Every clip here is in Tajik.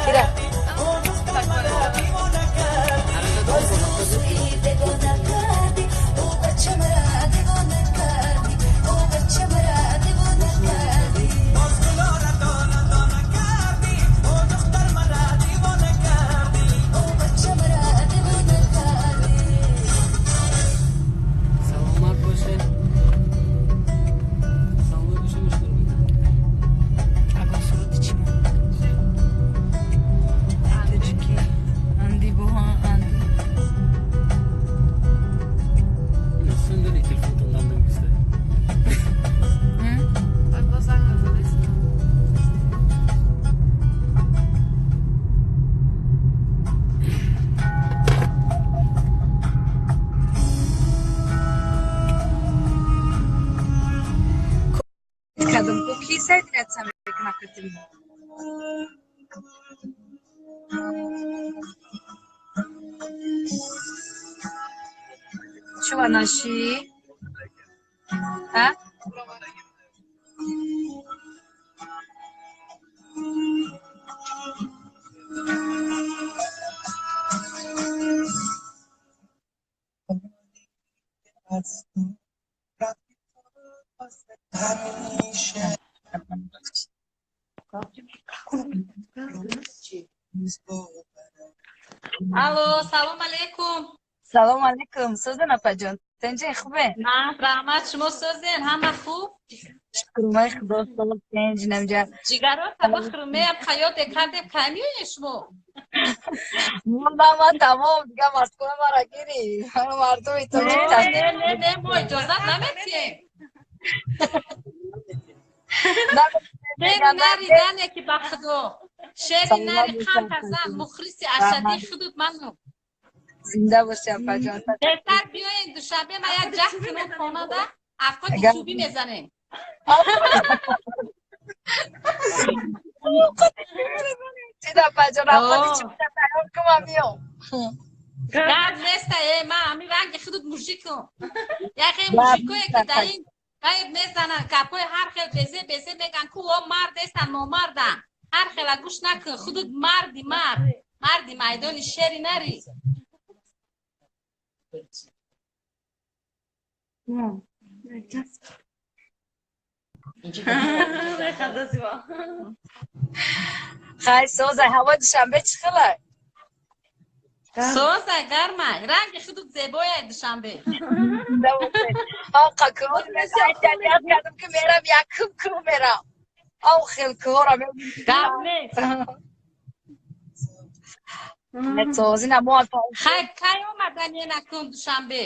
Кира. Наши, а? Алло, салом алейкум. Салом алейкум, Сӯзан апаҷон. Тенҷин хубе? На, раҳмат, шумо сӯзен, ҳама хуб? Шукрмай худо, салом тенҷинам ҷа. Ҷигарота бихӯрм, меям хаёте кардем, кай меоед шумо? Мондам ман тамом, дига Москва мара гири. Мардуми тоҷик Не, не, не, мо иҷозат наметиҳем. Шери нари дане ки ба худо. Шери нари қанд зан, мухлиси ашадии худут ману. Зинда бошӣ апаҷон. Беҳтар биёен Душанбе, ман як ҷаҳд кунам хонада, афқоти чӯбӣ мезанем. Чида апаҷон, афқоти чӯбӣ тайёр кун, ман миём. Гап неста, ман ҳамин ранги худут мужикам. Яхе мужикое ки дар ин ғайб мезананд, гапҳои ҳар хел безе безе мегӯянд, ку о мард нестанд, номарданд. Ҳар хела гӯш накун, худут марди мард, марди майдони шери нари. Хай созай, ҳаво Душанбе чӣ хелай? Созай, гармай, ранги худут зебояй Душанбе. Ҳа, кӯҳ кардам ки мерам, якум кӯҳ мерам. Ав хел кӯҳро Гап нест. Созина мо Хай, кай омадан енакун Душанбе?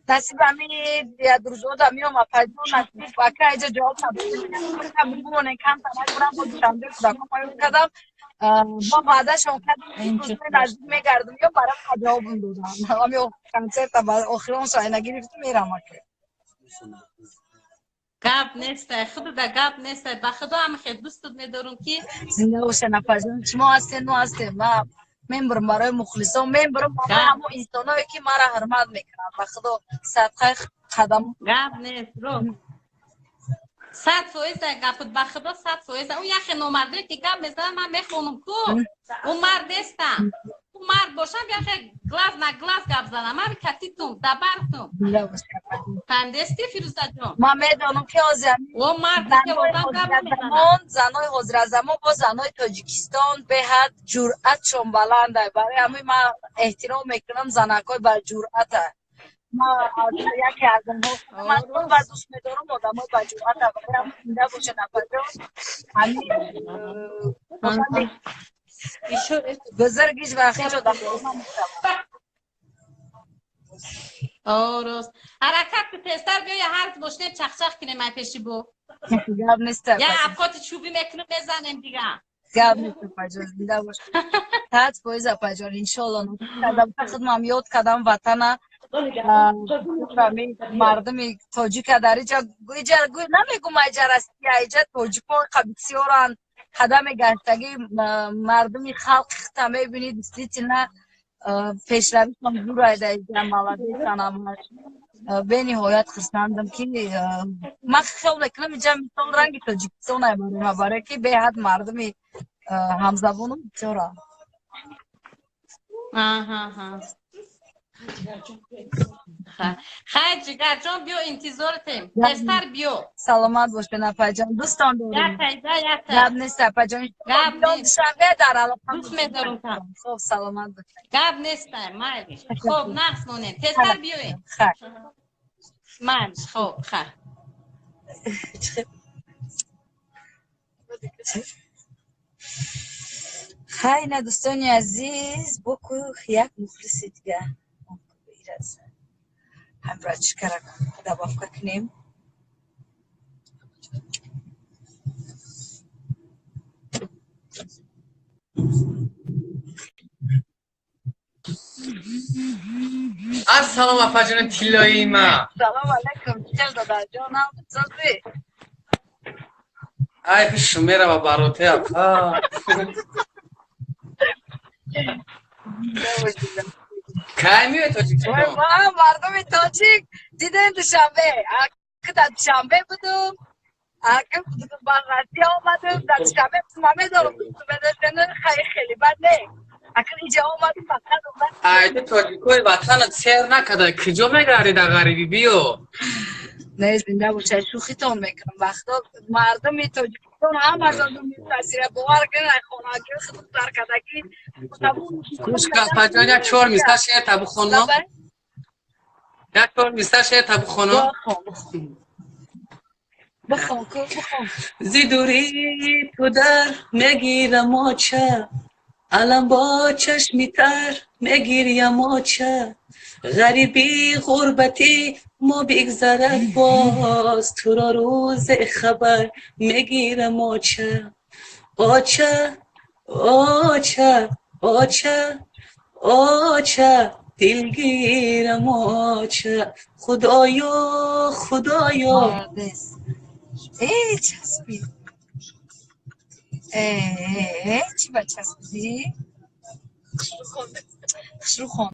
Насиб ҳамин як рӯзода меом апаҷон, насиб ака иҷа ҷавоб надодем, бимонем камтар накунам, бо Душанбе кӯдакон поён кардам. Мо ваъдашон кардем, рӯзҳои наздик мегардам, ё барам ҷавобам додам. Ҳамин консерта охирон шайна гирифтум, мерам ака. Гап нестай, худуда гап нестай. Ба худо ҳам хел дӯстут медорум ки зинда бошен апаҷон. Шумо ҳастен, мо ҳастем. Ма мембурам барои мухлисон, мембурам барои ҳамон инсоное ки маро ҳурмат мекунанд. Ба худо садқаи қадам. Гап нест, ро. 100% гапут, ба худо 100%. Ӯ яхе номардое ки гап мезанад, ман мехонам ку. Ӯ мард нестам. Ӯ мард бошам, яхе глаз на глаз гап занам. Ман катитум, дабартум. Фаҳмидести, Фирӯзаҷон? Ман медонам ки ҳозир Ӯ мард ки одам гап намезанад. Занои ҳозиразамон бо занои Тоҷикистон беҳад ҷуръатшон баланда. Барои ҳамин ман эҳтиром мекунам занакҳои барҷуръата. Ман яке аз онҳо ман ба дӯст медорам одамои барҷуръата. Барои ҳамин зинда бошед апаҷон. Ҳамин бузургиш ва хело дахома мешавад. Рост. Ҳаракат ки тезтар биёя, ҳар мошинем чахчах кунем ай пеши бо. Гап нест. Я афқоти чӯбӣ мекунем, мезанем дига. Гап нест апаҷон, зинда бош. 100% апаҷон, иншоалло. Кардам худмам ёд кардам ватана. Мардуми тоҷика дар иҷа иҷа намегум иҷа Россия, иҷа тоҷикон бисёранд. Қадами гаштагӣ мардуми халқи хита мебинӣ, действительно пешравишон зур айда иҷа, молодецан ҳамаш. Бениҳоят хурсандам ки ман хиёл мекунам инҷа мисол ранги Тоҷикистон ай барое ки беҳад мардуми ҳамзабонум бисёра. Хайр, ҷигарҷон, биё, интизоритем. Тезтар биё. Саломат бошед, апаҷон, дӯстон дорем. Гап нест, апаҷон. Душанбе дар алоқа. Дӯст медорам. Хоб, саломат бошед. Гап нест, майли. Хоб, нақс монем. Тезтар биёед. Хайр. Майли, хоб, хайр. Хайр, на дӯстони азиз, боку як мухлиси дига. Ҳамрачкара добавка кунем. Ассалом, апаҷони тиллоии ман. Салом алайкум, чел додарҷонам, созӣ? Ай, шумерава бароте, апа. Кай меои Тоҷикистон? Мардуми тоҷик дидем Душанбе. Ака дар Душанбе будум. Ака ба Россия омадум, дар Душанбе ман медонам, хеле хеле бад не. Ака инҷа омадум, фақат омадум. Ай, ту тоҷикои ватанат сер накарда, куҷо мегарди дар ғарибӣ, биё. Не, зинда бошад, шӯхитон мекунам. Вақто мардуми Тоҷикистон ҳамашон мутаъсира, бовар кунед, ай хонагӣ худ сар кардагӣ. Гӯш кун, апаҷон, як чор мисра шеър та бихонам. Як чор мисра шеър та бихонам. Бихон, ку, бихон. Зи дурии ту дар мегирам оча, алам бо чашми тар мегирям оча. Ғарибӣ ғурбатӣ мо бигзарад боз, туро рӯзе хабар мегирам оча. Оча, оча, оча, оча, дилгирам оча. Худоё, худоё. Э, часпид. Э, чӣ ба часпидӣ? Хушрӯ хон.